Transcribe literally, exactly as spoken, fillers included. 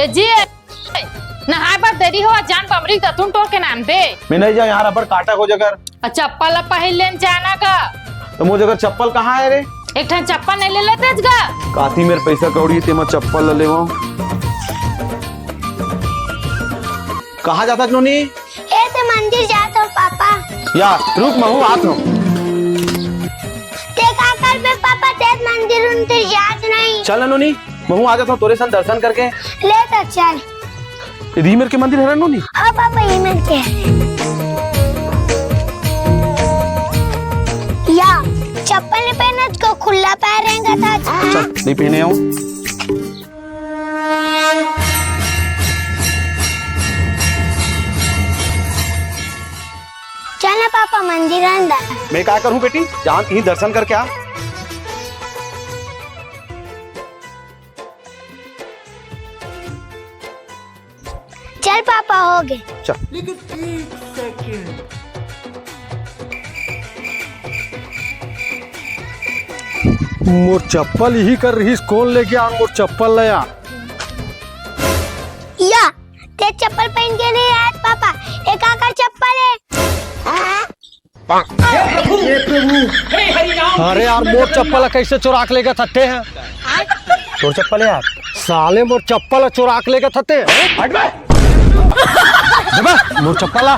ए जी, नहाए बर देरी होवत, जान बमरी दतुन टोर के नान दे। मैं नहीं जाऊँ यार, अब्बड़ कांटा हो जगर। अउ चप्पल ला पहिर लेन जाना गा। त मोर जगर चप्पल कहाँ हे रे? एक ठन चप्पल नहीं ले लेतेस गा? काती मेर पइसा कौड़ी हे, तेमा चप्पल ला लेवंव। कहाँ जाथस नोनी? ए, ते मंदिर जात हों पापा। या, रुक, महूँ आत हों। ते का करबे पापा, ते मंदिर उंदिर जात नहीं। चल ना नोनी, महूँ आ जात हों तोरे संग दर्शन करके। ले त चल। ए दे इही मेर के मंदिर हरे नोनी? हाँ पापा, इही मेर के। या, चप्पल नहीं पहनत को खुल्ला पैर रेंगत हस। चल, नहीं पहने हंव। चल ना पापा, मंदिर अंदर। मैं का करूं बेटी, जान इही दर्शन करके आ। चल पापा, हो गे। चल। मोर चप्पल इही कर रिहिस, कोन लेगे आन मोर चप्पल ला यार? या, ते चप्पल पहन के नहीं आत पापा, ए काकर चप्पल हे? अरे यार, मोर चप्पल ला कइसे चोरा के लेगत हस ते? तोर चप्पल हे यार? साले मोर चप्पल ला चोरा के लेगत हस ते। हट बे। दे बे, मोर चप्पल ला।